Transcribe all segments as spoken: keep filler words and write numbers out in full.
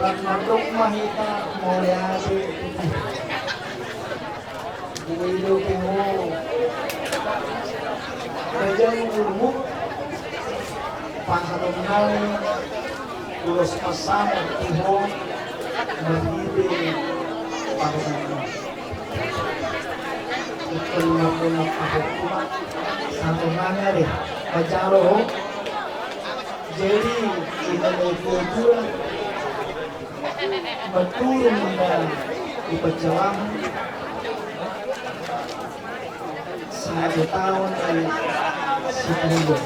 Mandok ma hita mauliate. Boi dope ho. Ganjang umurmuna. Pasahaton nami ulos pasamot tu ho marhite parumaen. Ikon na pona pahoku ma. Sahaton nami ade. Manjalo ho. Jadi, ina na tua-tua. Baturung na ipajalang. Satu tahun dari sepuluh.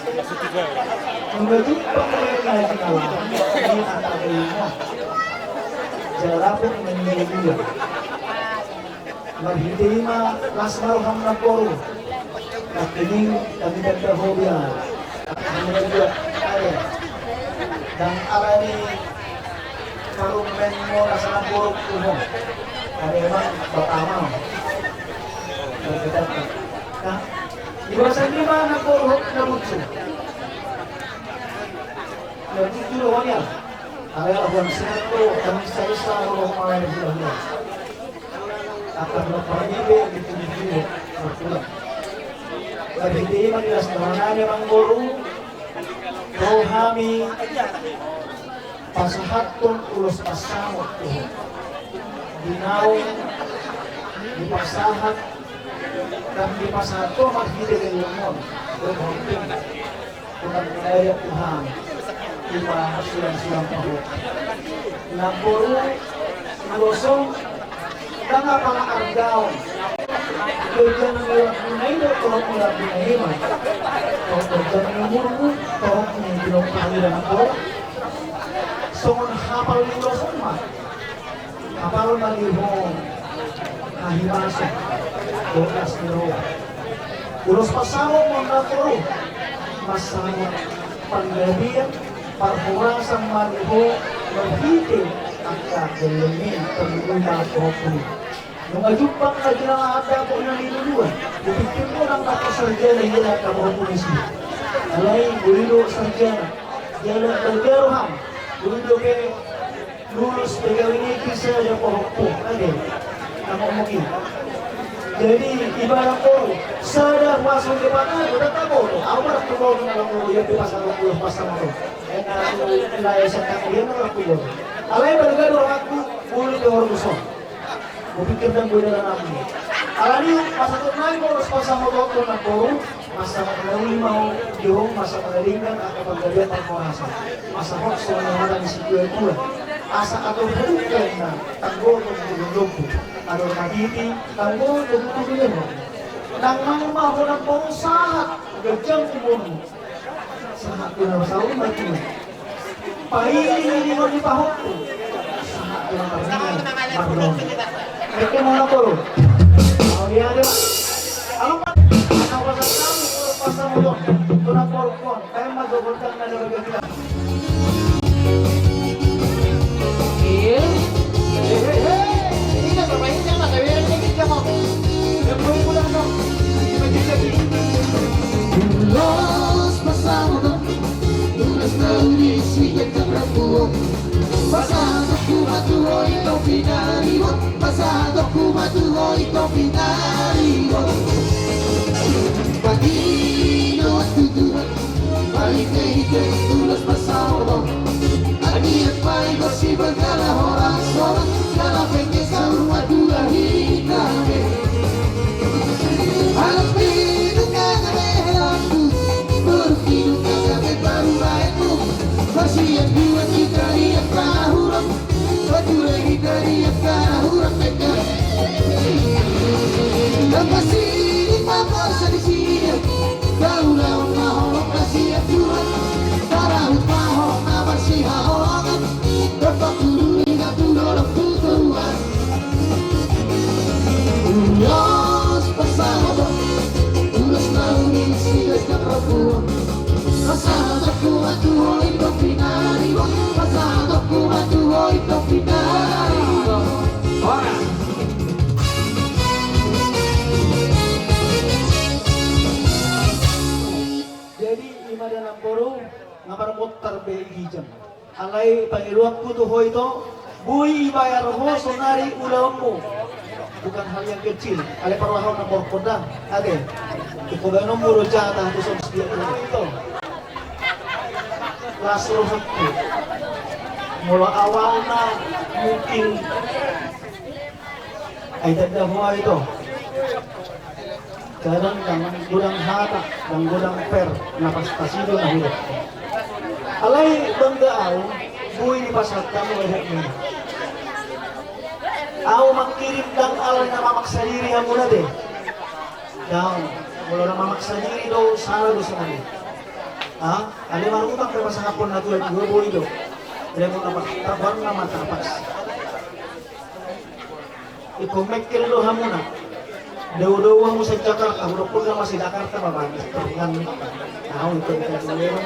Nunga jumpa kalian lagi kawan. Ini kata belinya. Jalapuk menjadi dua. Marhite i ma las ma roham namboru. Nangkining kami tanda hobi ya. Kami juga ada. Dan alani parumaenmu rasa namboru tu ho. Ada emang pertama. Berdekat. Nah, di bagasan i ma namboru na lucu. Na lucu do ho nian. Alai labuan sehat tu kami saisa roh malai di hula-hula. Akan mempermide di tujuh puluh berkurang. Marhite i ma di las ni roha nami namboru, ro hami pasahathon ulos pasamot tu ho. Di naung dipasahat dan dipasahat ho marhite di umur. Tuhan, Tuhan, Tuhan, ima sulang-sulang pahot. Namboru, ulos on, ndang apala argaon. Kerja nang lewat guna i do, tolong lewat guna i ma. Tolong kerja nang umurmu, tolong ini belum kali dan tolong. Songon hapal ulos on ma. Hapal ma di ho hahipason, bolas ni roha. Ulos pasamot ma namboru, pasamot panggabean, parhorasan ma di ho marhite angka gellengmi, tarlumobi ma ho puru. Nunga jumpang na jinalahan dapot na niluluan, dipikir ho nang dapot sarjana ia angka ho puru i. Alai boi do sarjana, jala boi do roham, boi dope lulus pegawai negeri sada pohon pun, ade. Nama mungkin. Jadi ibarat kau sada masuk ke mana, udah tak mau. Awal tu kau nak mau yang di pasar dua puluh pasar tu. Enak tu nilai sekarang dia nak aku. Alai bergaduh aku, bulu ke orang besar. Hupikir ndang boi dalan nami. Alani i, pasahaton nami ma ulos pasamot tu ho namboru, asa marnauli ma ho di ho, asa marnauli ma angka panggabean parhorasan. Asa hot songon na hata ni situa-tua. Asa adong haduan na tanggo tu tubuan lombu. Adong matiti, tanggo tu tubuan lombu. Nang manang ma ho namboru sahat, ganjang umurmu. Sahat tu na saur matua. Pairingon ni pahompu. Sahat tu na marninga marnono. Eke mona koro. Au dia dia. Alu pa. Ana pasal kamu, pasal mulut. Tu na koro kon. Kayak ma jogol kan ada bagi kita. Iya. Hei, hei, hei. Ini kan bapak ini kan ada yang ini kan mau. Dia belum pulang dong. Ulos pasamot on, ulos na uli sian jambu rambu on. Pasahatonku ma tu ho i topi na riwang, pasahatonku ma tu ho i topi na riwang. Padi do tujuan, paling kehidupan ulos pasamot on. Adi apa iba si bagala horas horas, dalam pengke saur matua hita be. Anak hidup kagak leher aku, berhidup kagak baru baikku. Masih yang dua kita lihat pahurang, betul kita lihat pahurang dekat. Dan masih di papa sedih sini, kau lawan mahal kasih Tuhan. Tarahut mahal na masih halangan. Dompak guru ingat tu dolok tu tuan. Ulos pasamot on, ulos na uli sian jambu rambu on. Pasahatonku ma tu ho i topi na riwang, pasahatonku ma tu ho i topi na riwang. Horas. Jadi ima da namboru, nga marmontar be i ginjang. Alai pangidoanku tu ho ito, Boi ibayar ho sonari ulaonmu. Bukan hal yang kecil. Alai parrohahon na porpor da. Ate. Ingkon baenonmu do jatah tu son setiap bulan. Ito. Las rohangku. Molo awalna mungkin. Ai tanda ho ito. Kadang ndang godang hata, ndang godang per, na pasti do na hudok. Alai bangga au, boi dipasahat hamu ehekmu. Au mangkirim ndang alai na mamaksa diri hamuna te. Ndang, molo na mamaksa diri do, sala do sonari. Ha? Alai marutang pe pasahathon na tua dua boi do. Alai molo na marhata barang na martapas. Ingkon mengkel do hamuna. Dao-dao hamu sian Jakarta, hudok pun masih Jakarta, Bapak. Kan, tahu itu, itu, itu, itu,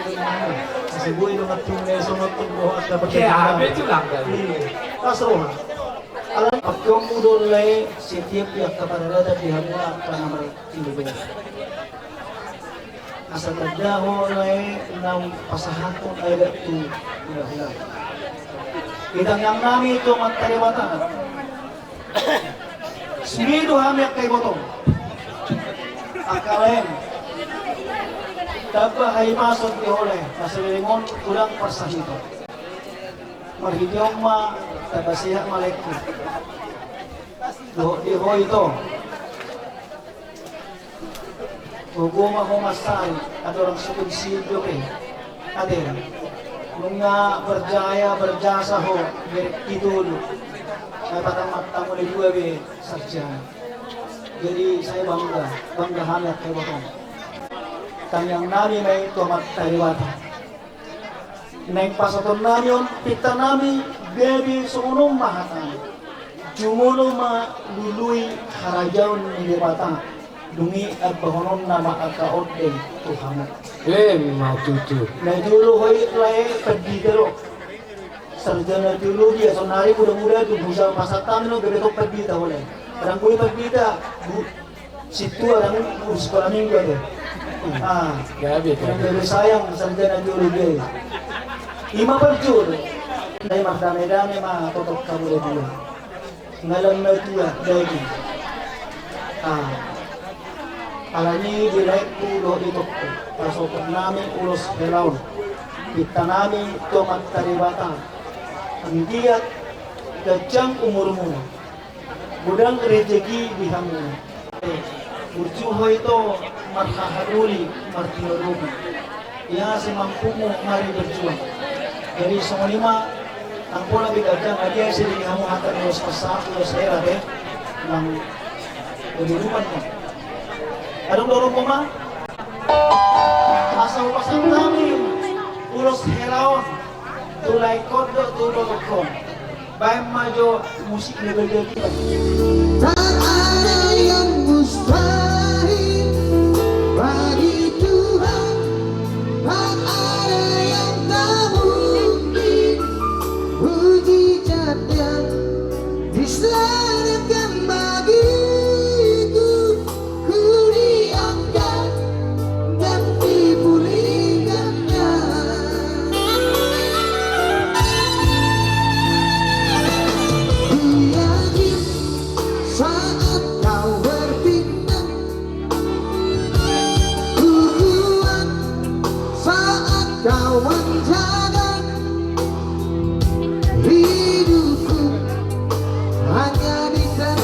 masih gue do ngerti, mulai sono tuh, bahwa ada perkembangan. Iya, apa itu, Bang? Iya. Pas roha. Alai, pakion mudon lai, setiap yang kepada datang di hamuna, karena mereka. Asa tanda ho lae naung pasahathon adat tu hulahula. Di tangiang nami tu Amanta Debata. Sude do hami angka ibotom. Angka lae. Tamba hahipason di ho lae. Asa leleng on godang parsahiton. Marhite on ma tamba sehat ma laengku. Dohot di ho ito. Gogo ma ho mansai, andorang sukun siul dope. Ate, nunga berjaya, berjasa ho, berarti tolu. Saya patang matang udah dua be sarjana. Jadi saya bangga, bangga hami angka ibotom. Tangiang nami ma i tu Amanta Debata. Naeng pasahaton nami on, pinta nami, gabe songon on ma hatana. Jumolo ma lului harajaon ni Debata, dung i ambahononna ma angka ondeng tu hamu. Emma tutu. Na jolo ho i lae pandita do. Sarjana teologi, sonari muda-muda tu, bisa pasahat nami on gabe tong pandita ho lae. Kadang boi pandita, bu-, Sintua dang urus sekolah minggu ate. Ah, gabe, gabe. Gabe sayang sarjana teologi. Ima parjolo. Ndai mardame-dame ma totop hamu dua. Ngalam na tua daging. Ah. Alani di laengku dohot itongku. Pasahaton nami ulos hela on. Pinta nami tu Amanta Debata. Anggiat ganjang umurmu. Godang rejeki di hamu. Burju ho ito marhaha doli martinodohon. Ia semampumu mari berjuang. Jadi songon i ma, ndang pola be ganjang, adia ise di hamu hata ulos pasahat, ulos hela be. Nang kehidupan ma. Adong dohononmu ma. Asa hupasahat nami ulos hela on. Tu laengkon dohot tu ibotonkon. Baen ma jo musik na badia. Tak ada yang mustahil bagi Tuhan, tak ada yang tak mungkin. Mujizat yang disediakan bagiku. Ku diangkat dan dipulihkannya. Ku yakin saat kau berpindah, ku kuat saat kau menjaga. Hidupku hanya di tangan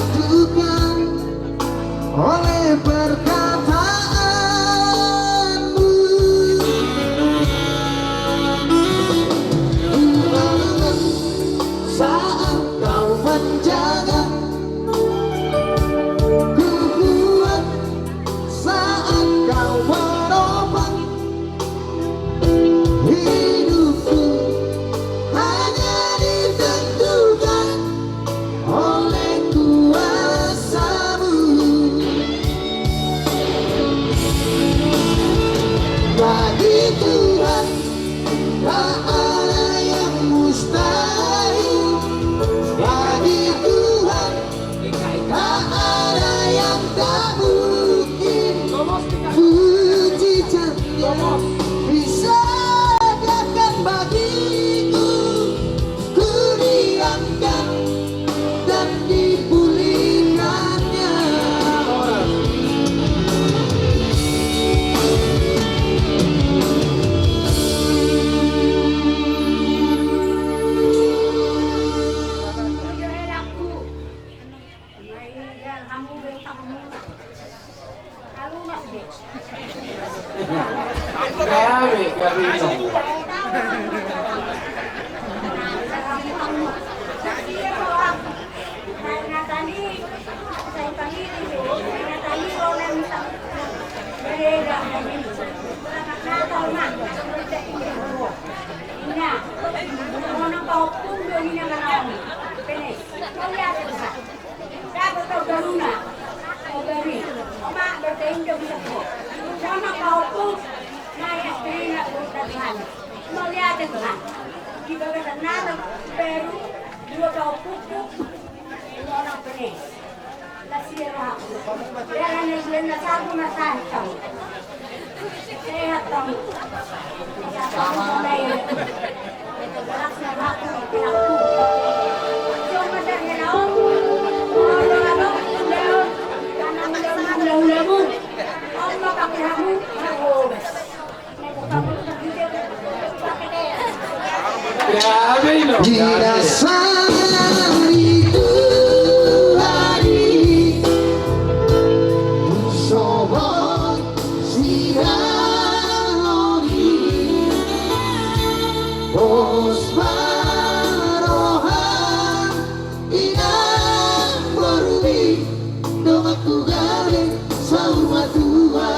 Mauliate Tuhan. Di bagasan nasa baru dua tahun pupuk. Orang pene. Las ia roham. Darah na bulan na satu masa hitam. Sehat kamu. Sehat kamu mulai. Las na roham. Cuma saya tahu. Kalau ada pun dia. Karena mudah-mudahan. Om ma pakai hamu. Hamu. Di dasari Tuhan i, husobot sian on i, pos ma roham. Inang borumi, donganku gale saur matua.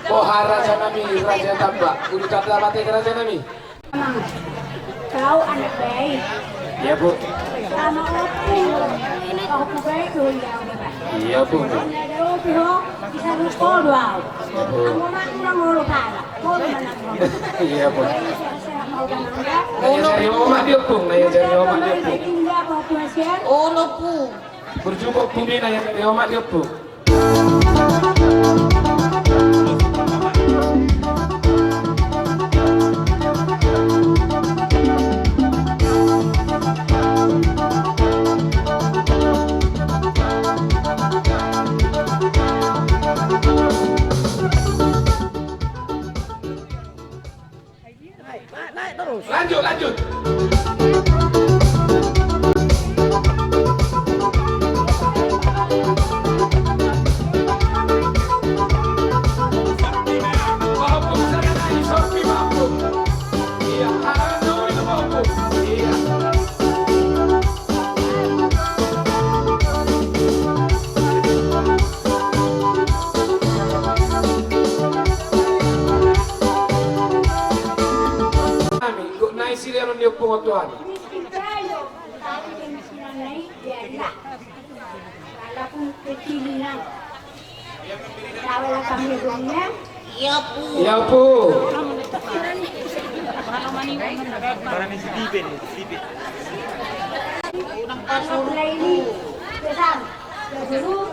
Boha raja nami, raja Tamba, ulu tanda mate raja nami. Amang, kau anak baik. Iya, Bu. Sama Opu. Opu baik tuh, ya, udah, Pak. Iya, Bu. Ada Opu, ho. Bisa lupa doang. Iya, Bu. Aku mah kurang ngolo pala. Ngolo mana ngolo. Iya, Bu. Jadi, sehat-sehat mau, Bang, ya. Naya jari omak dia, Bu. Naya jari omak dia, Bu. Tinggal, Pak, Tuhan, ya. Olo, Bu. Burju, Bu, Bu, naya jari omak dia, Bu. Lanjut, lanjut. Nami, gok nai sileon ni ompung on tu hami. Miskin tayo, tapi kemiskinan nai dialah. Walaupun kecil nang. Tahu lah kami dunia. Iya, Bu. Iya, Bu. Kalau mulai ini, besar. Ya, dulu.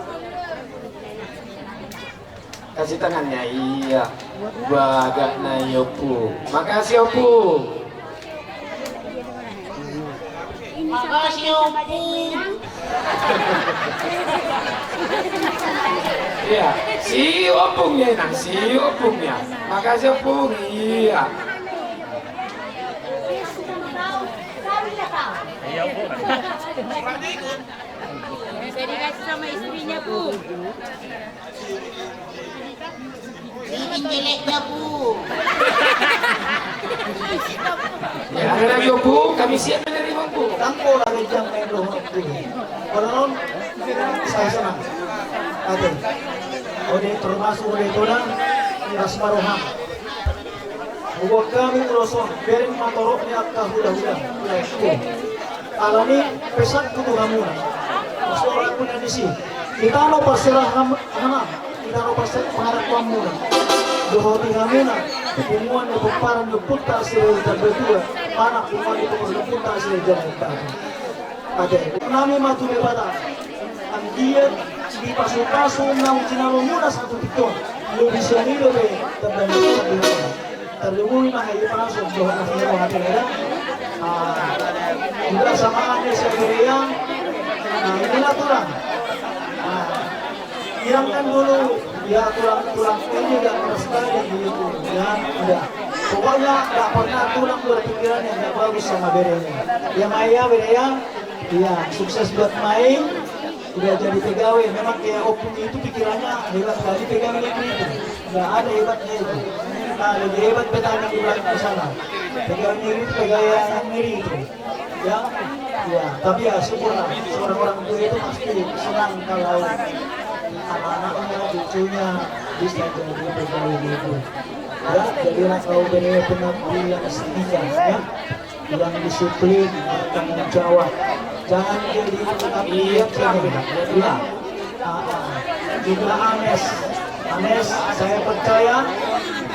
Kasih tangannya, iya. Bagak na i, Opu. Makasih, Opu. Makasih, Opu. Iya, si Ompung ya, Inang, si Ompung ya. Makasih, Ompung. Iya. Bisa dikasih sama istrinya, Bu. Ini jeleknya, Bu. Ya, ada lagi, Bu. Kami siap menerima, Bu. Tangko lagi jam main dohot, Bu. Kalau non, saya senang. Oke. Ode termasuk ode tona, ras ma roham. Hubuat hami ulos on, bereng ma torop ni angka hulahula. Alani pesanku tu hamuna. Pasti orang punya misi. Di tano parserahan, hana, di tano parserahan pangarantoanmuna. Dohot di hamuna, punguan ni pomparan ni ompunta Siregar Tarbatua, anak punguan ni pomparan ni ompunta Siregar Tarbatua. Ate, nami ma tu Debata. Anggiat di pasupasu naung jinalomuna satu tiko. Lebih seni dope terdana satu tiko. Terlebih mah hai pasu dohot na sini roha tengah. Ah, juga sama ada saya beriang. Nah, inilah tulang. Ah, hilangkan dulu ya tulang-tulang ini, nggak pernah sekali gitu. Ya, udah. Pokoknya nggak pernah tulang berpikiran yang nggak bagus sama berenya. Ya, Mai ya, bere ya. Iya, sukses buat Mai. Udah jadi pegawai, memang kayak Ompung itu pikirannya hebat sekali pegawai negeri itu. Nggak ada hebatnya itu. Nah, lebih hebat petani di belakang sana. Pegawai negeri itu pegawai yang negeri itu. Ya, ya, tapi ya syukurlah, seorang orang tua itu pasti senang kalau anak-anaknya, cucunya bisa jadi pegawai negeri. Ya, jadilah kau beri pengabdi yang setia, ya. Yang disiplin, bertanggung jawab. Jangan jadi anak yang cengeng. Ya. Ah, ah. Juga Anes. Anes, saya percaya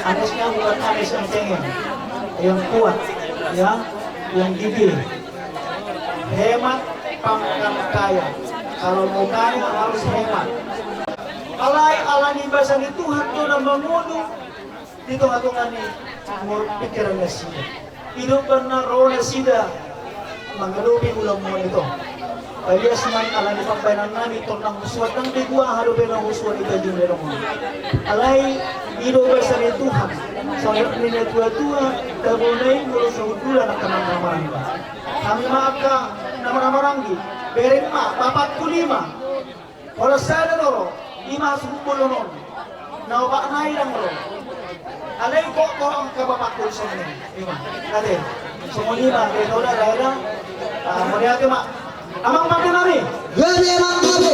Anesnya bukan Anes yang cengeng. Yang kuat, ya, yang gigih. Hemat pangkal kaya. Kalau mau kaya harus hemat. Alai ala ni basa ni Tuhan do na mangolu di tonga-tonga ni pikiran nasida. I do umbahen na ro nasida mangadopi ulaon on i, tong. Paias ma i ala ni pambahenan nami, tong, ndang husuan, ndang begu aha dope na husuan i, tajung, di ulaon on. Alai i do basa ni Tuhan. Songon na nidok ni natua-tua, tabo na i molo sahundulan angka na marhahamaranggi. Hami ma angka na marhahamaranggi, bereng ma, bapakku lima. Holan sada do ro, i ma suhut bolon on. Na opat nai ndang ro. Alai kok torang angka bapakku songon i. I ma. Ate. Songon i ma, di Toda daerah. Ah, mauliate ma. Amang pande nami. Gabe, amang gabe.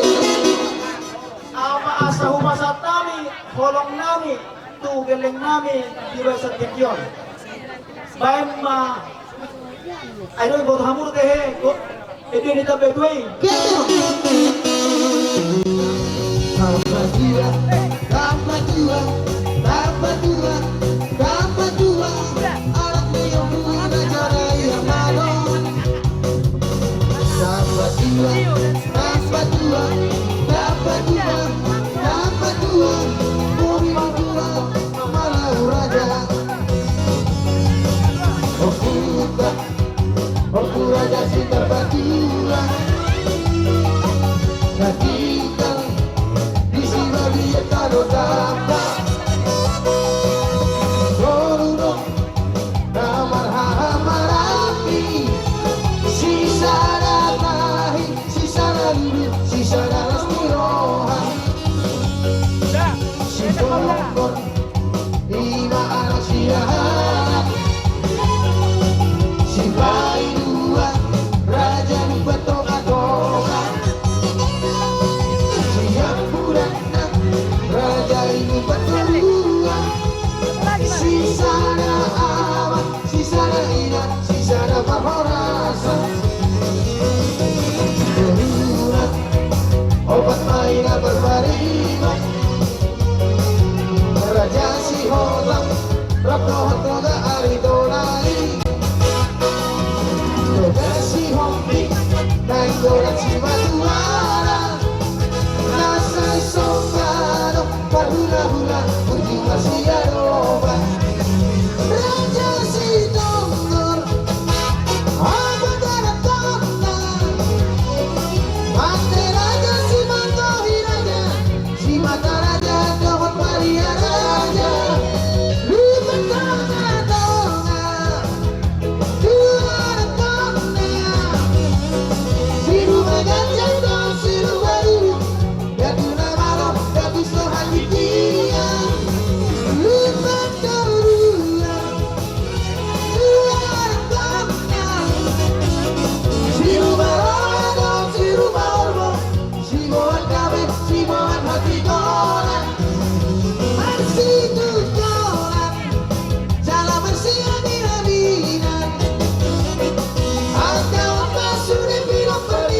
Apa asa hupasahat hami, holong nami, tu gelleng nami, di bagasan tingki on. Baen ma. Ai do, boto hamu do tehe, ko. Ede ni tambai tua i. Tambah tua, tambah tua, tambah tua, tambah tua. Anak ni ompu na jala ia malo. Tambah tua, tambah tua, tambah tua, tambah tua. Bumi tua, malau raja. Ompu ta, ompu raja si tambah tua. Na tinggal di si babiat tano tambah. Ngolu do na marhahamaranggi. Sisada tahi, sisada lulu, sisada las ni roha. Si Tonggor, i ma anak siahaan. Si Paidua, raja i umbahen tonga-tonga. Si Ampu Dakdanak, raja i umbahen toruan. Sisada ama, sisada ina, sisada parhorasan. Boru na opat ma i na parpariban. Raja Sihotang, rap dohot Toga Aritonang i. Toga Sihombing, naeng godang simatuaran. Na sai somba do parhulahula, burju marsiadopan. Raja Sitonggor, apa tanda tona? Pande raja, Simatohi raja, Simataraja dohot Pariaraja. Di tengah-tengah. Dua tona. Si Ruma Ganjang dohot si Ruma Duru. Datu na malo, datu so hatitia. Lupa kedua. Dua tona. Si Ruma Roha dohot si Ruma Olmo. Siboan gabe, siboan hatigolan. Marsitutulan. Jala marsiadil-adilan. Angka on ma sude pinompar i.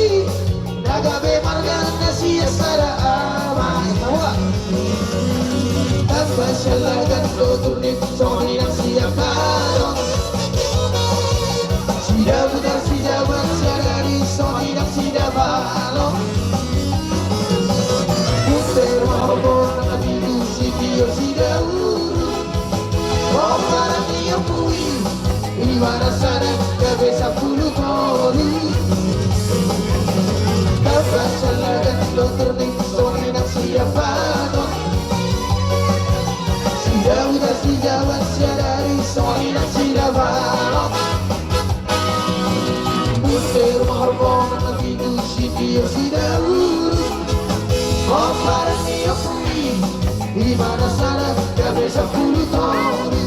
Na gabe marga na sian sada ama. Tambah sian lagan do toruan i. Songon i nang sian balok. Sidabutar, sijabuan, siadari, songon i nang sidabalok. Buter ma horbo nang na pitu, sitio sidaurun. Pomparan ni ompu i, i ma na sada gabe sampulu toru. Tambah sian lagan do toruan i, songon i nang sian balok. Sidabutar, sijabuan, siadari, songon i nang sidabalok. Buter ma horbo nang na pitu, sitio sidaurun. Pomparan ni ompu i, i ma na sada gabe sampulu toru.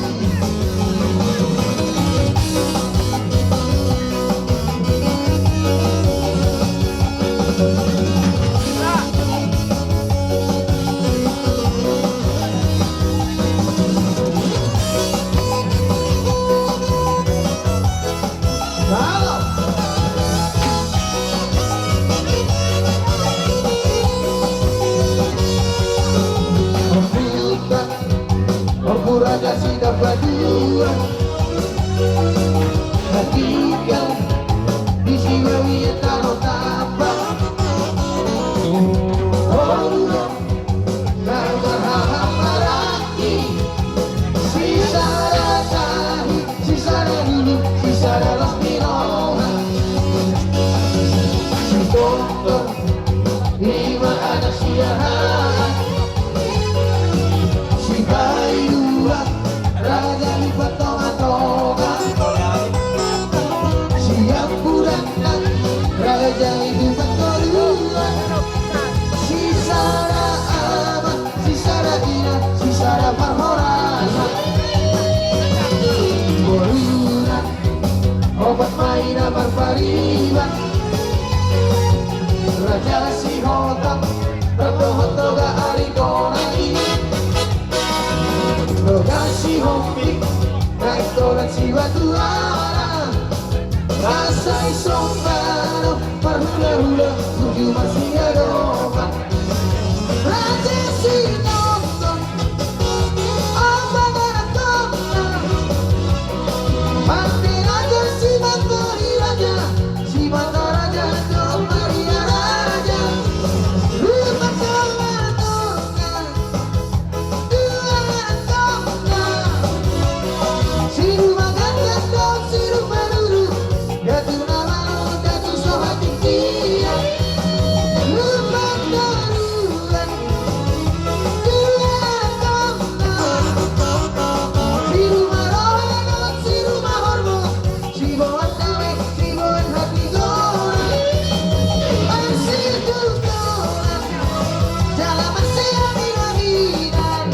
Kasih dapat dua. Hatikan di jiwa ia taruh tambah. Baru dong. Sisada tahi, sisada dulu, sisada las ni roha. Sitongtong lima anak siahaan. Sipaidua raja i di tongatonga. Siampudan raja i di toluan. Sisada ama, sisada ina, sisada parhorasan. Borunan opat ma i na marpariban. Raja Sihotang, rap dohot Toga Aritonang i. Toga Sihombing, naeng tolan Sibatuanan. Asa i sombaro parhulahula, tuju marsiadopan. Raja Sinondong, opat anak tongtong. Mate raja, Simanto i raja, Simata raja, Tomaria raja. Rupa Toga Tonga. Siboan dame, siboan hatigoran. Marsituturan jala marsiaminaminan.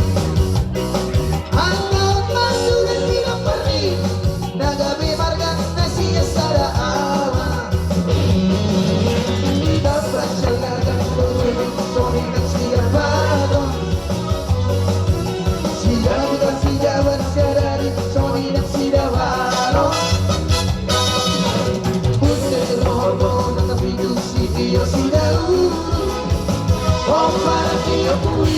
Angka on ma sude pinompar ni na gabe marga na sian sada ama. Dapat sian gagang boru, songon i nang sidabaron. Sijabutan, sijabutan sadari, songon i nang sidabaron. Pute rohorbo na tapitu, sitio sidauru. Pomparan ni ompu i,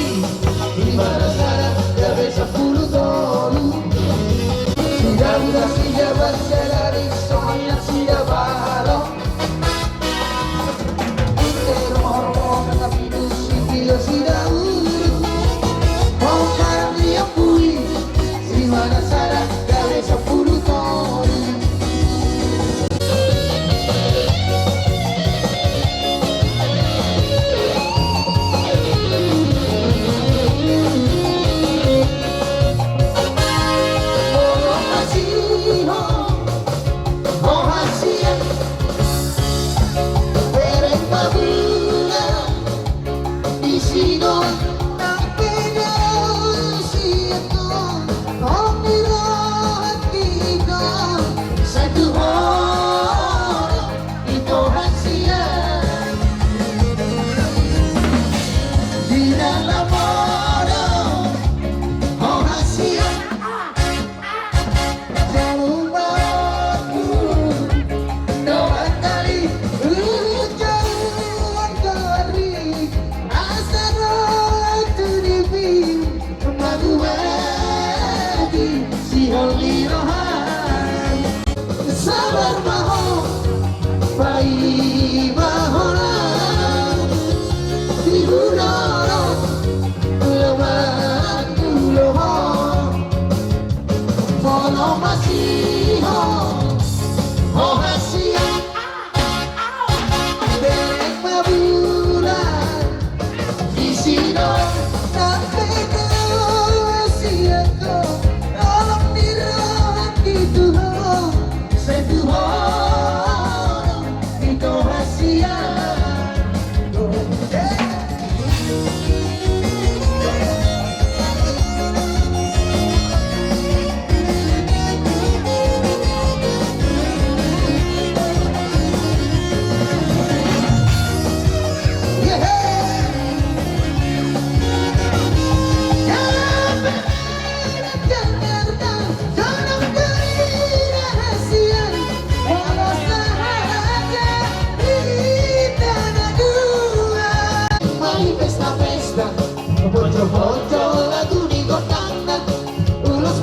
di mana sada gabe sampulu tolu. Sijabutan, sijabutan sadari, songon i nang sidabaron. Bereng ma bulan disi do nang pe dao sian ho, holong ni rohangki do sai tu ho, ito hasian. Di dalam modo ho hasian. Sabar ma ho, paima ho na di hudoro. Lomak tu loho, molo masiho ho hasian. Bereng ma bulan disi do nang pe dao sian ho, holong ni rohangki do sai tu ho, ito hasian. Pesta-pesta, ponco-ponco, lagu ni gondangna, ulos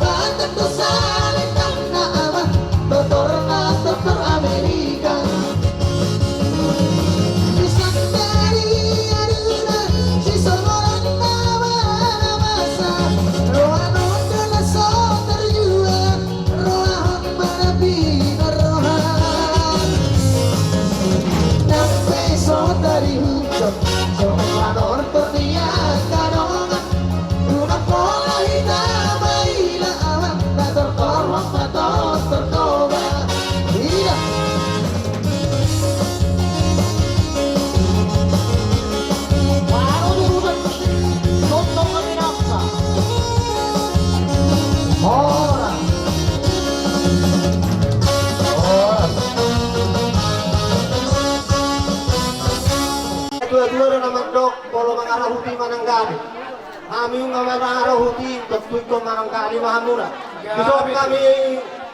Dok, molo mangarahut i manang gabe. Hami nunga mangarahut i, tontu ingkon manang gabe ma hamuna. Dison hami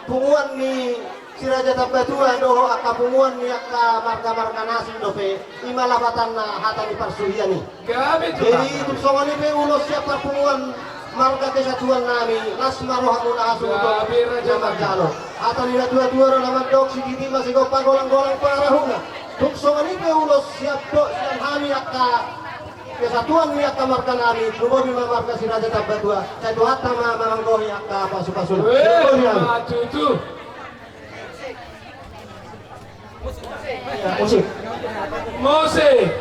punguan ni Si Raja Tambatua dohot angka punguan ni angka marga-marga na asing dope, i ma lapatanna hata ni parsuhian i. Jadi tung songon i pe ulos sian parpunguan marga kesatuan nami, las ma rohamuna hasuhuton na marjalo. Hata ni natua-tua do na mandok, sititi ma sigompa, golang-golang pangarahutna. Tung songon i pe ulos sian, sian hami angka kesatuan ni angka marga nami, lumobi ma marga Si Raja Tambatua, sai Tuhanta ma manggohi angka pasu-pasuna. Weh, ma tutu. Musik. Musik.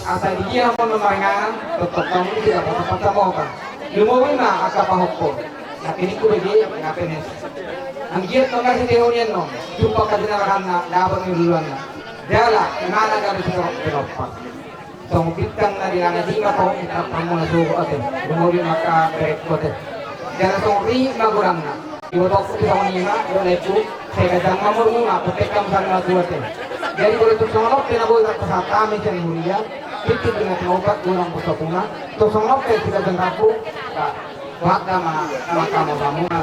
Asa di dia pun memaringan, tetap kamu tidak patah-patah mau kan? Lumobi ma angka pahompu. Na piningku bege, na penes. Anggiat tongga si teonian no, jumpa ka dinarahanna, dapat ni luluanna. Jala, imana gabe sitorop penompak. Songon bintang na di langit i ma torop ni tarpangmuna suhut ate, lumobi ma angka berek bote. Jala songon ri ma godangna. Ibotoku tu songon i ma, doleku, sai ganjang ma umurmuna, pepekam sari matua te. Jadi boi tung songon on pe na boi tarpasahat hami sian huria, pintu dengan tinopat godang pusapuna, tung songon on pe siganjang rambu, ba, Buat ma, ma, ma, ma, ma, ma.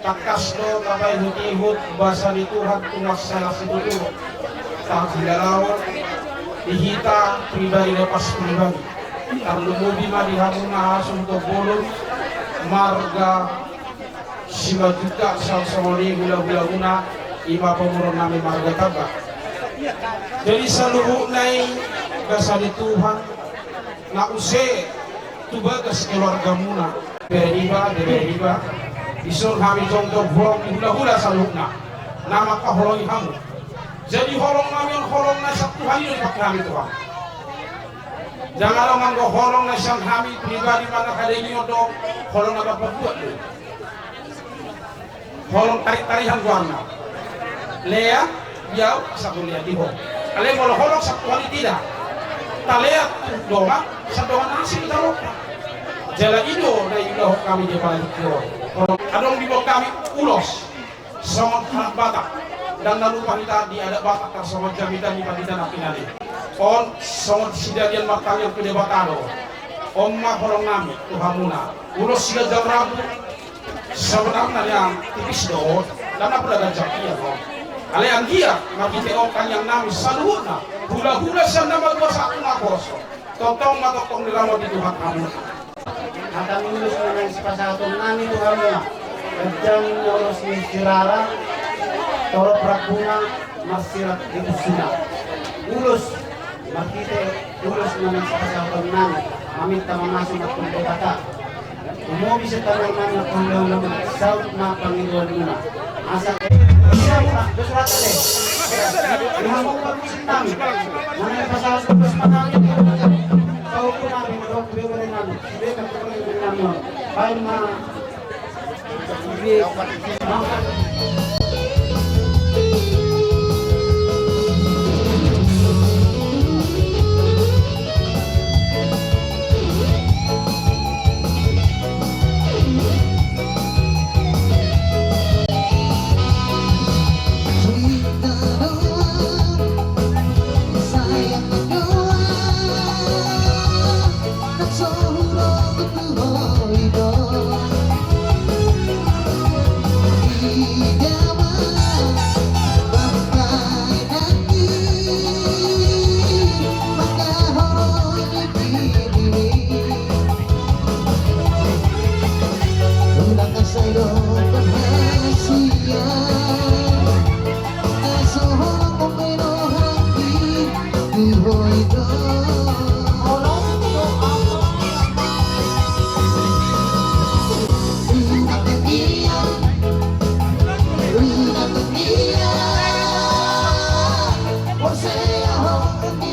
Tangkas do tapaihut-ihut basa ni Tuhan tu masalah situtu. Tahu hilalaon di hita pribadi lepas pribadi. Tarlumobi ma di hamu na hasuhuton bolon marga Simanjuntak, sasongon i hula-hulamuna, i ma pamoruon nami marga Tamba. Jadi saluhutna i basa ni Tuhan na use tu bagas keluargamuna. Bere niba, bere niba. Dison hami jongjong holong ni hula-hula saluhutna na mangkaholongi hamu. Jadi holong nami on holong na sian Tuhan i do dipake hami Tuhan. Jala adong anggo holong na sian hami pribadi manang hadaingion do, holong na mambuat do. Holong tarik-tarihan goarna. Lea, di au, asa ho lea di ho. Alai molo holong sian Tuhan i tidak. Talea tu dongan, sian dongan na asing taropa. Jala i do na iulahon hami di apala tingki on. Holong adong diboan hami ulos. Songon halak Batak, ndang na lupa hita di adat Batak tarsongon jamitan ni pandita na pinali. On songon sidalian martangiang tu Debata do. On ma holong nami tu hamuna. Ulos siganjang rambu. Sebenarna nian tipis do on, ndang na pola ganjang i on. Alai anggiat marhite on tangiang nami saluhutna, hula-hula sian na matua sahat tu na poso. Tongtong ma tongtong diramoti Tuhan hamuna. Hata ni ulos na naeng sipasahaton nami tu hamuna, ganjang ni ulos ni sirara, torop rambuna, marsirat di pusina. Ulos, marhite ulos na naeng sipasahaton nami, maminta mamasu ma tu Debata. Lumobi sian tangiang nami tu hula-hulamuna, saut ma pangidoanmuna. Asa, ia muna, dos rata de. Ia muna, dos rata de. Nami pasahat dos pangidoan. Saut ma pangidoan nami. Baen ma.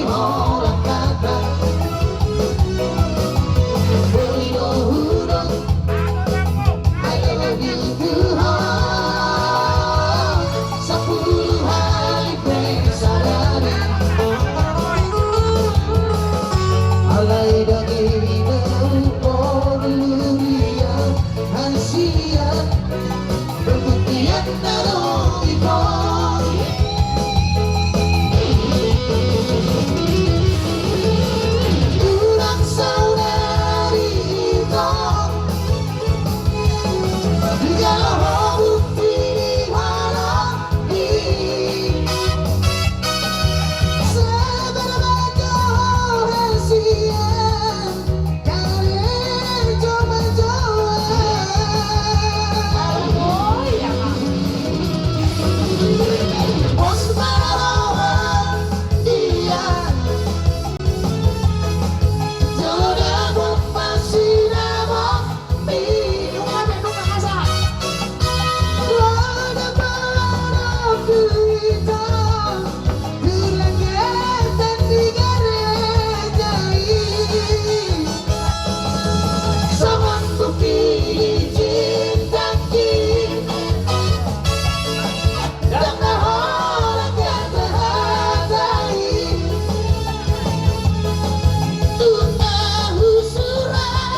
Holan hata, boi do hudok I love you to her. Sampulu hali pe sadari. Alai dang i na porlu dia hasian. Pembuktian na do ito. Unang saudari ito. Dijalo ho bukti di halak i. Sebar baca ho hasian. Berlengketan di gereja i. Songon bukti ni cintangki. Dang na holan hata-hata i. Tung na husurat.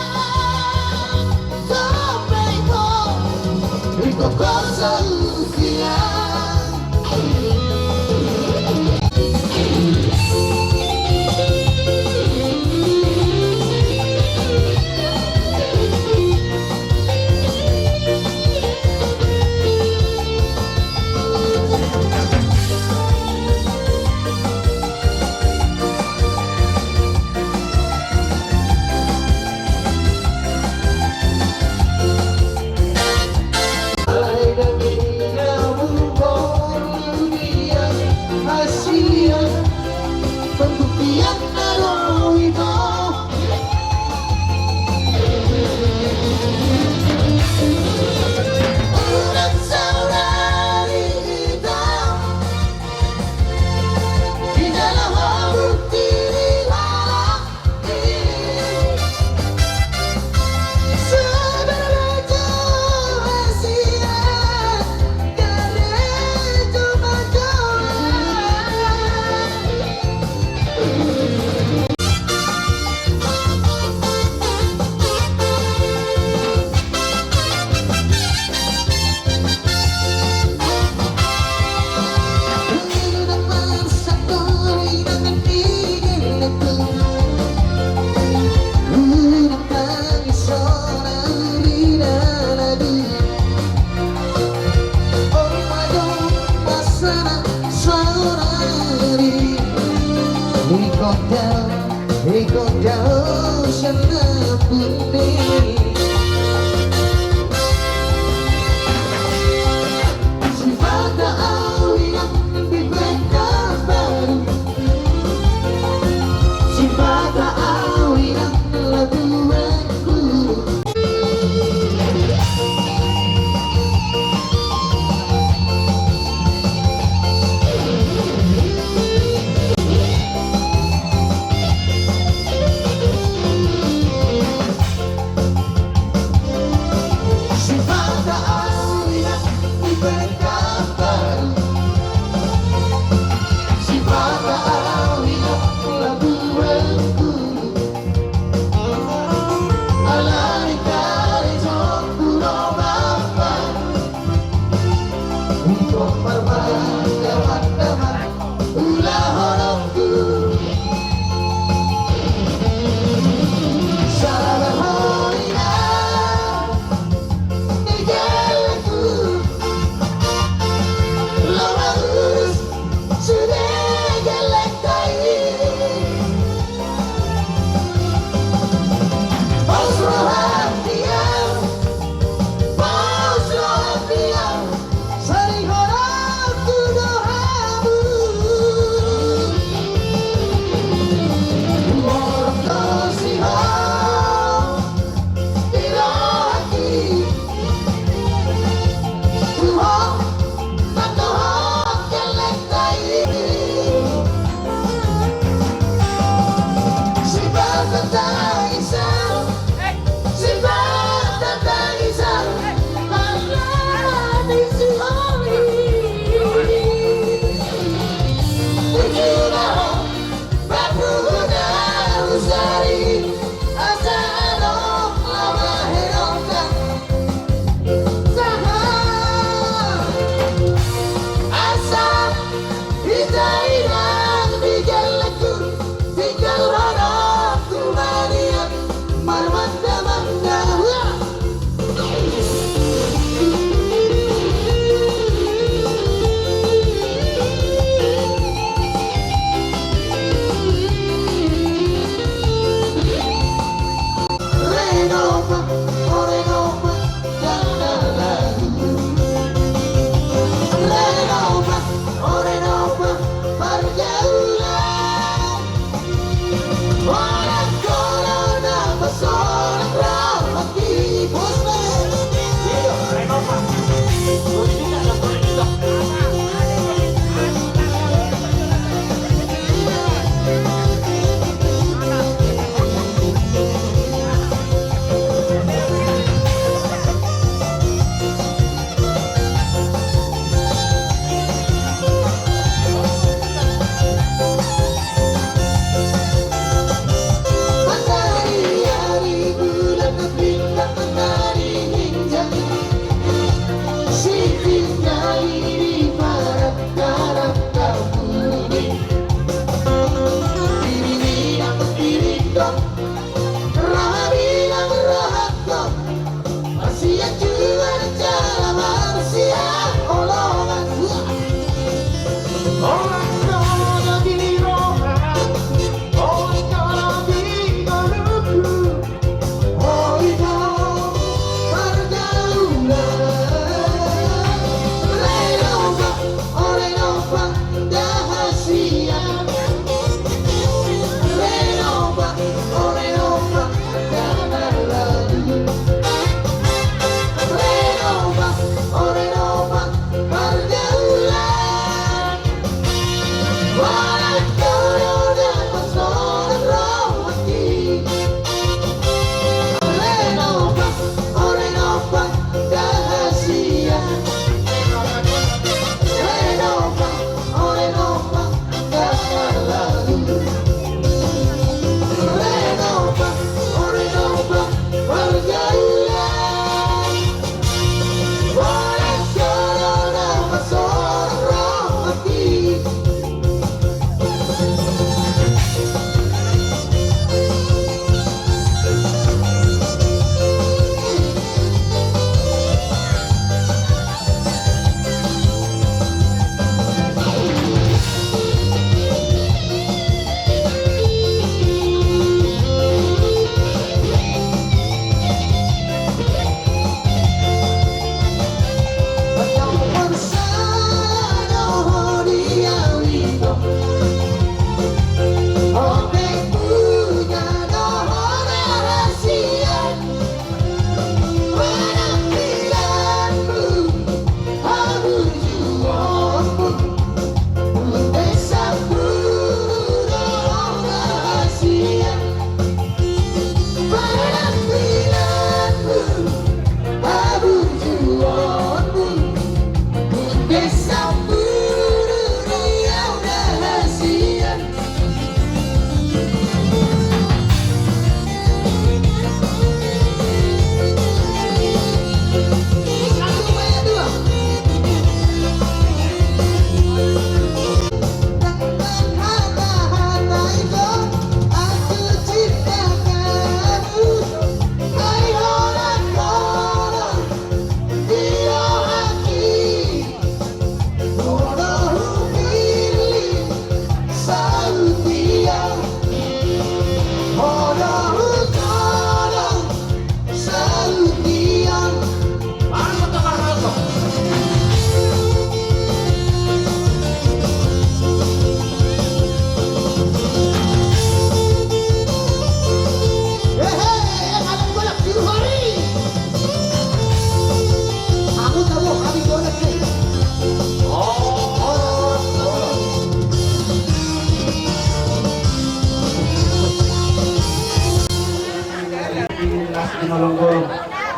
Las ni holong bolon,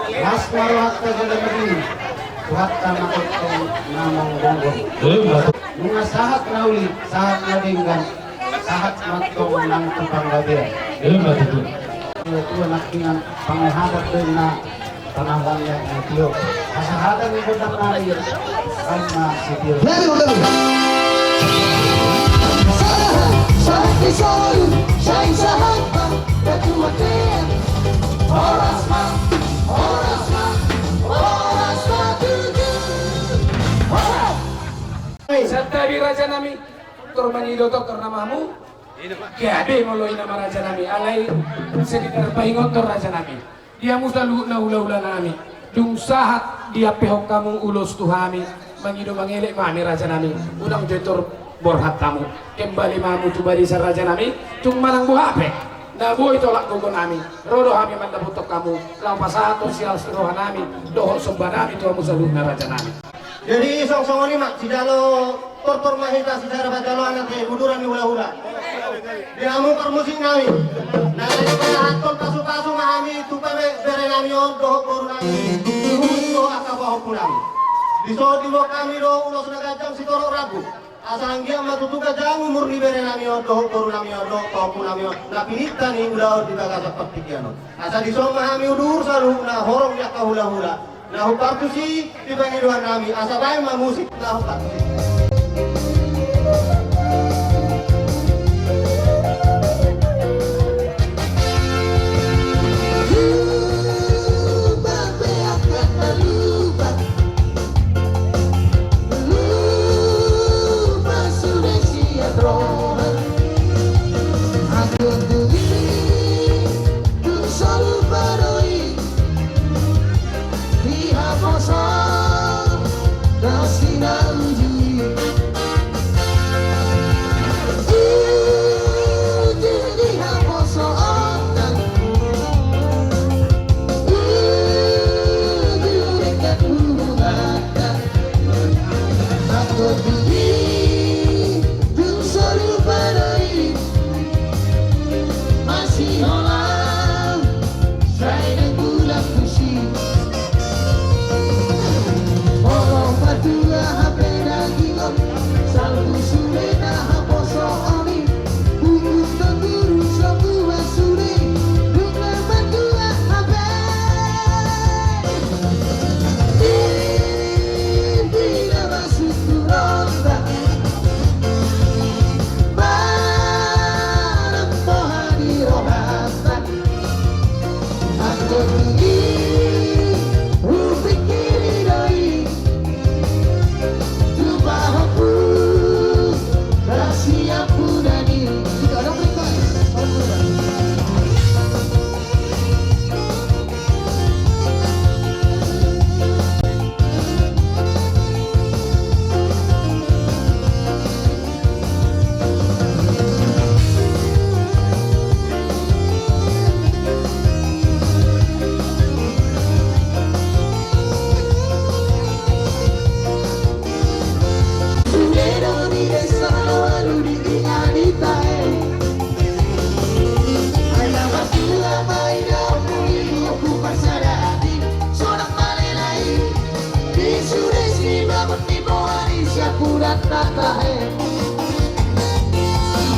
las ma rohanta jala na diri, Tuhanta ma tongtong na manggomgom. Emma tutu. Nunga sahat na uli, sahat na denggan, sahat ma tong nang tu panggabean. Emma tutu. Tua nangkiningan pangahadan do na tanahannya na tio. Hasahatan ni gondang nari, kan na sitio. Nari gondang. Sahat, sahat ni solu, sai sahat ma, ketua T M. Horas ma, horas ma, horas ma tutu. Horas. Santabi raja nami. Tor mangido tongtong nama hamu. Gabe molo i nama raja nami, alai sekedar paingothon raja nami. Di hamu saluhutna hulahula nami, dung sahat diampehon hamu ulos tu hami, mangido mangelek ma hami raja nami, unang jo tor borhat hamu. Kembali ma hamu tu barisan raja nami, tung manang boha pe na boi tolap gogo nami, ro do hami mandapothon hamu, laho pasahathon silas ni roha nami dohot somba nami tu hamu saluhutna raja nami. Jadi songon i ma, sijalo tortor ma hita, sisada pajaloan ate, buduran ni hulahula. Di hamu parmusik nami, na laho pasahathon pasupasu ma hami tu bere nami on dohot boru nami, dohot angka pahompu nami. Dison diboan hami do ulos na ganjang sitorop rambu, asa anggiat ma tutu ganjang umur ni bere nami on dohot boru nami on dohot pahompu nami on na pininta ni ulaon di bagasan partingkian on. Asa dison ma hami udur saluhutna horong ni angka hulahula na hupartusi di pangidoan nami, asa baen ma musik na hupartusi.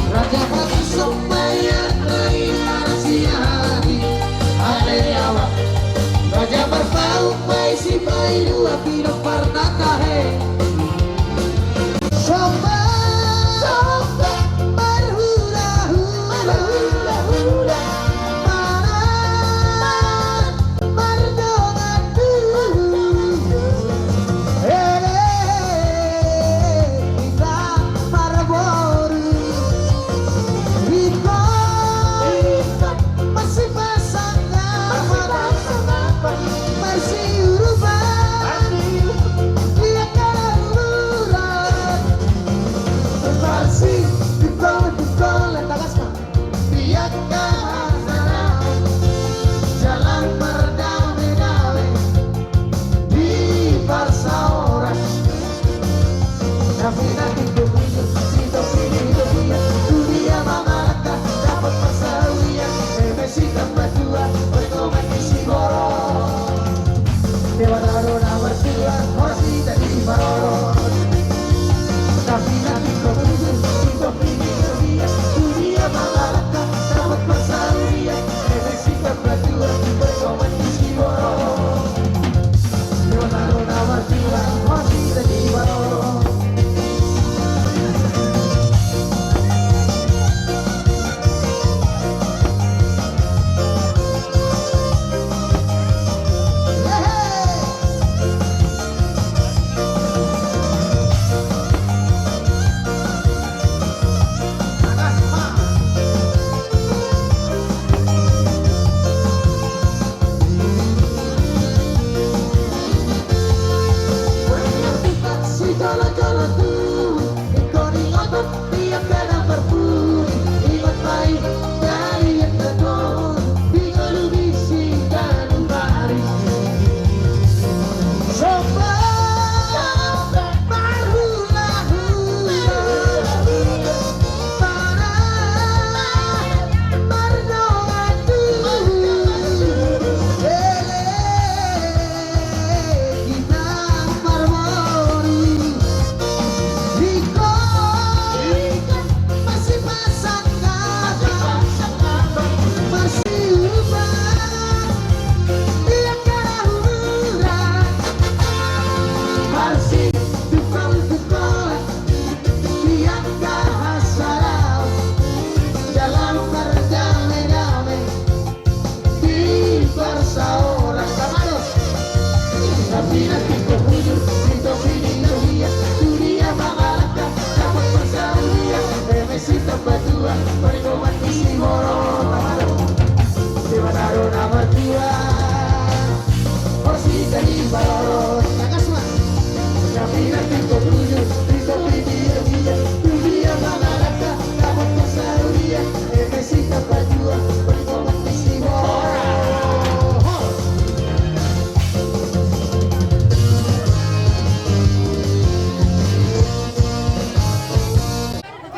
Raja Batu Sombayan, Rai Arsiari, ale awa. Raja Marpaung, Maisi, Paidua, Pinompar na tahe. Somba, somba, marhulahula, marhulahula, marhulahula.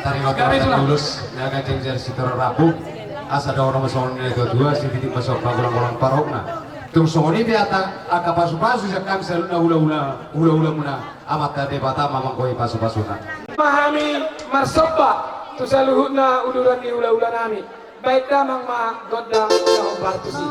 Tarima kasih. Gabe tulang. Tulus, ya, kan, jeng jari sitorop rabu. Asa dohonon ma songon na tuatua, sititik ma somba, golang-golang parokna. Tung songon i pe hata angka pasupasu sian hami saluhutna hulahula, hulahulamuna. Amanta Debata ma manggohi pasupasuna. Ma hami marsomba tu saluhutna uduran ni hulahulanami. Baen damang ma gondang na hombar tusi.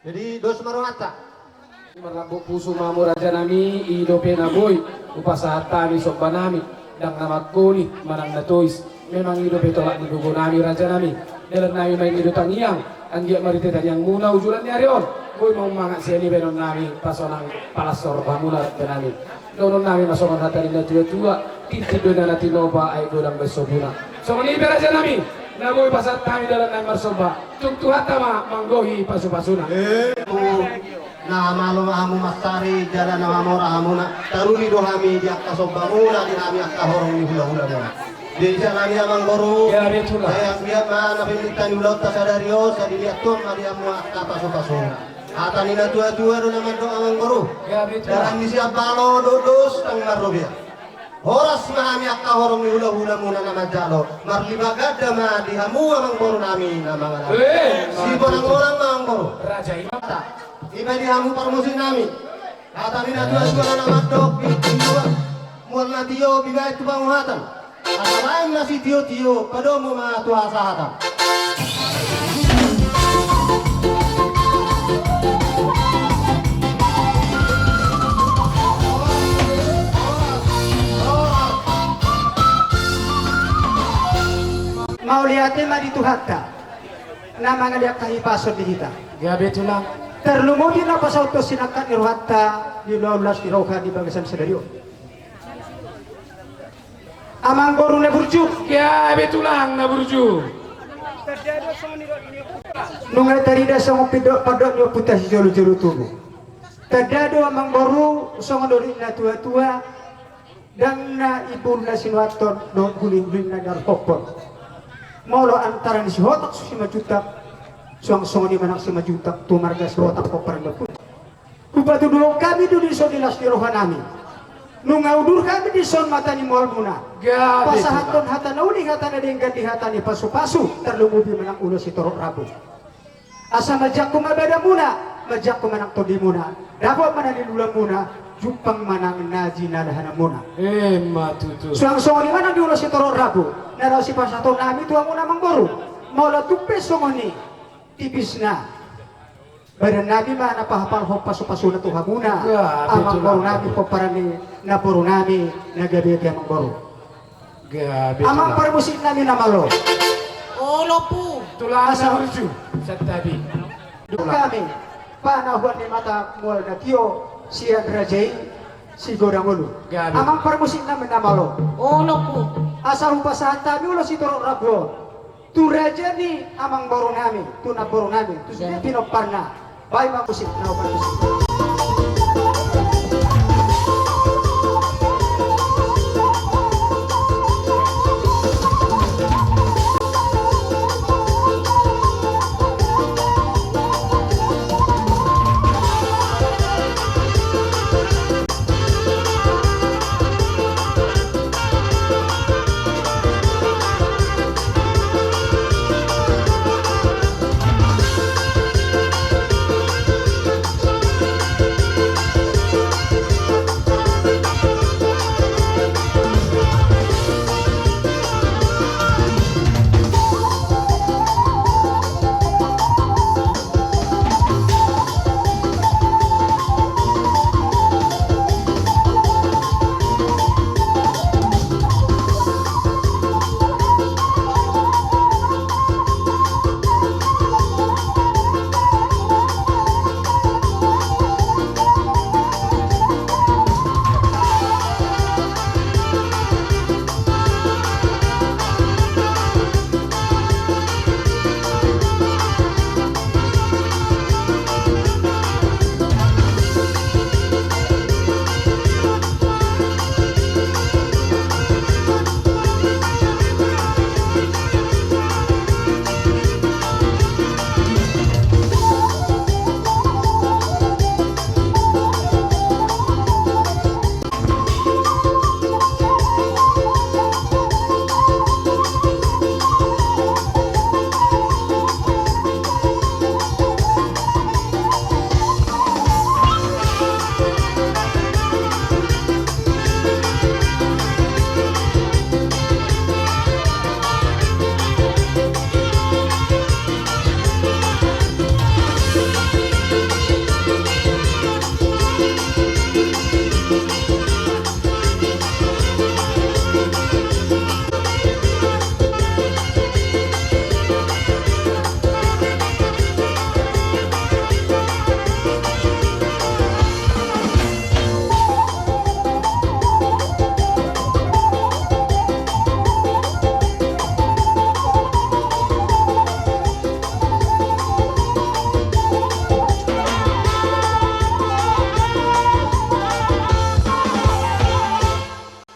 Jadi dos ma rohanta. Marlambok pusu ma hamu rajanami, i dope na boi hupasahat hami sombanami, ndang na mangoli manang na tois. Memang i dope tolap ni gogonami rajanami. Dalannami ma i do tangiang, anggiat marhite tangiangmuna ujulan ni ari on boi ma umangat sian i baenonnami pasonang palas horbanmuna rajanami. Dohononnami ma songon hata ni na tuatua, tintin do inna na tinopa, aek godang baen sobuna. Songon i pe rajanami, na boi pasahat hami dalannami marsomba, tung Tuhanta ma manggohi pasupasuna. Eh, tu na malo hamu mansari jala na mamora hamuna, taruli do hami di angka sombamuna di hami angka horong ni hulahulamuna. Di jala ni amangboru. Ya, betul lah. Anggiat ma na pinta ni ulaonta sadari on, sai dilehon Tuhan ma di hamu angka pasupasuna. Hata ni na tuatua do na mandok amangboru. Ya, betul. Dalan ni siambalo do dos ndang marrobean. Horas ma hami angka horong ni hulahulamuna na manjalo. Marlipat ganda ma di hamu amangborunami na mangalangka. Eh, siborangborang ma amangboru. Raja i ma. Iba di hamu parmusiknami. Hata ni na tuatua na mandok, mual na tio dibaen tu panguhatan. Asa laen na sitiotio padomu ma tu hasahatan. Mauliate ma di Tuhanta na mangalean hahipason di hita. Gabe tulang. Tarlumobi na pasaut sinangkap ni rohanta di lolas ni roha di bagasan sadari on. Amangboru na burju. Gabe tulang na burju. Nunga tarida songon pidok padok ni ompunta sijolojolo tubu. Tanda do amangboru songon doli na tuatua. Ndang na imbur na sinuathon dohot hulinghuling na niarhophon. Molo antara ni Sihotak so Simanjuntak. Suang songon i manang Simanjuntak tu marga Sirotang pomparan ni ompunta. Hupatuduhon hami do dison di las ni roha nami. Nunga udur hami dison mata ni mual muna. Gabe. Pasahathon hata na uli, hata na denggan di hata ni pasupasu, tarlumobi manang ulos sitorop rambu. Asa manjangkon ma badan muna, manjangkon manang tondi muna, dapot ma na niluluan muna, jumpang manang na jinalahan muna. Ima tutu. Suang songon i manang di ulos sitorop rambu na laho sipasahaton nami tu hamuna amangboru. Molo tung pe songon i tipisna, badan nami ma na pahapalhon pasupasuna tu hamuna. Gabe, amangboru nami, pomparan ni namboru nami na gabe i, amangboru. Gabe. Amang parmusik nami na malo. Olo, Ompu. Tulang. Asa na burju. Santabi. Hami panahuan ni mata mual na tio sian raja i sigodang ulu. Gabe. Amang parmusik nami na malo. Olo, Ompu. Asa hupasahat hami ulos sitorop rambu on tu raja ni amangboru nami, tu namboru nami, tu sude pinomparna. Baen ma musik, na opat musik.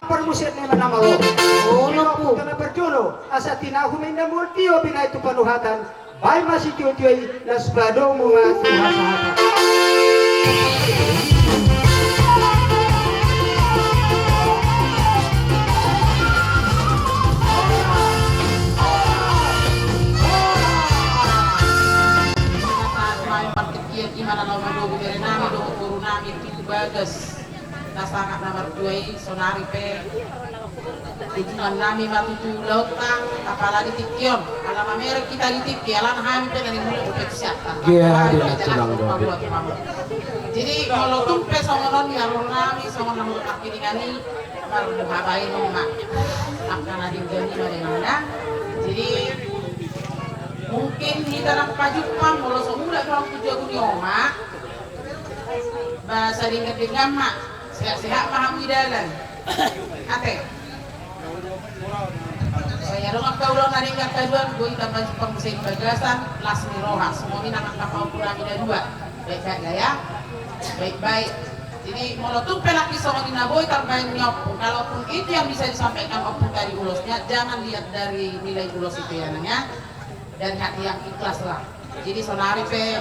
Parmusik nami na malo. Olo, Ompu. Tena parjolo, asa tinahu ma inna mual tio binahen tu panuhatan. Baen ma sitiotio i, laos padomu ma tu hasahatan. Ima na laho manogu bere nami dohot boru nami tu bagas. Na sangap na martua i, saonari pe ujungan nami ma tutu laonta, apala di tingki on, ala mamereng hita di tingki, alana hami pe na niula dope siatta. Jadi molo tung pe songon on ni alur nami, songon na molo parkiringan i, marhabaen on ma angka na denggan i ma denganna. Jadi mungkin hita nang pajumpang, molo so mulak roham tu jabu ni omak, ba sadenggan-denggan ma, sehat-sehat ma hamu di dalan. Ate. Sai adong angka ulaon na denggan haduan, boi tapajumpang muse di bagasan las ni roha. Songon i nang angka pahompu nami na dua. Baik-baik da ya. Baik-baik. Jadi molo tung pe nangkin songon i na boi tarbaen ni ompu, kalaupun itu yang bisa disampaikan ompu tadi ulosnya, jangan lihat dari nilai ulos itu ya, Nang, ya. Dari hati yang ikhlas lah. Jadi saonari pe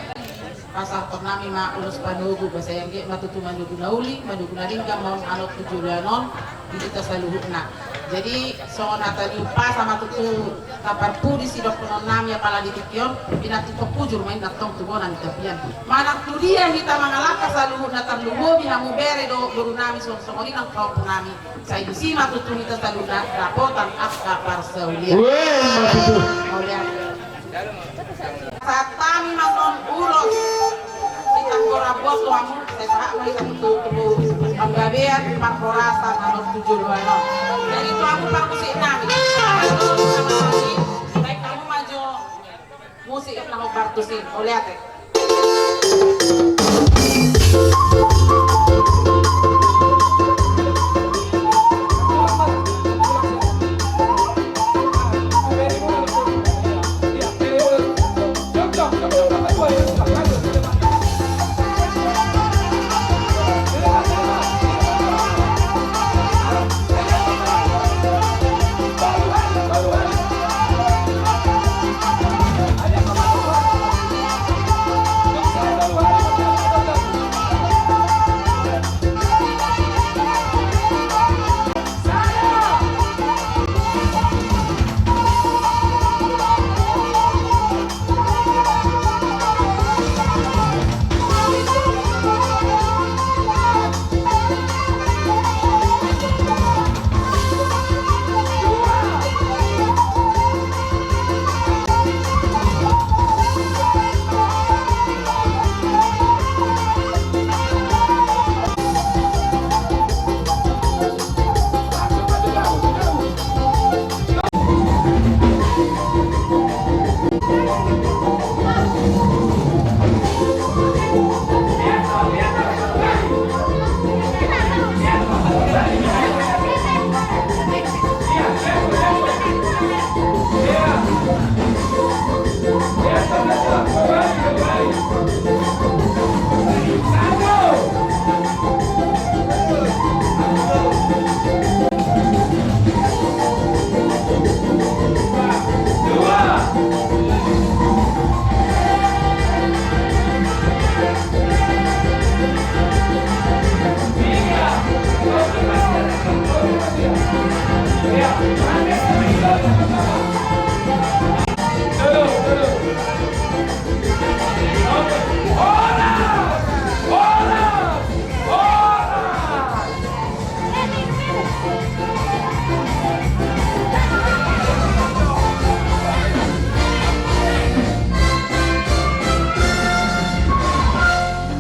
pasahaton nami ma ulos panogu, asa anggiat ma tutu manogu na uli, manogu na denggan ma on annon tu joloan on di hita saluhutna. Jadi songon hata ni umpasa ma tutu, taparpudi sidohonon nami apala di tingki on, pinantikhon hujur ma inna antong tu bona ni tapian. Manang tu dia hita mangalangka saluhutna, tarlumobi hamu bere dohot boru nami, songon i nang pahompu nami. Sai disi ma tutu hita saluhutna dapotan angka parsaulian. Weh, ma tutu. Mauliate. Sahat hami ma annon ulos sian Tambora Buan tu hamu, sai sahat ma hita tutu tu panggabean parhorasan annon tu joloan on. Jadi tu hamu parmusik nami, baen hamu ma jo musik na hombar tusi. Mauliate.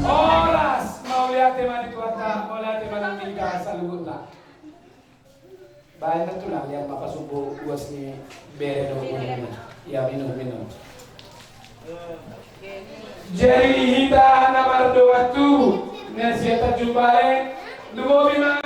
Horas, mauliate ma di Tuhanta, mauliate ma di hita saluhutna. Baen ma tulang, liat ma pasumpu uas ni bere dohot boru. Ia, minum, minum. Jadi hita na mardongan tubu, na sian Tanjung Balai, lumobi ma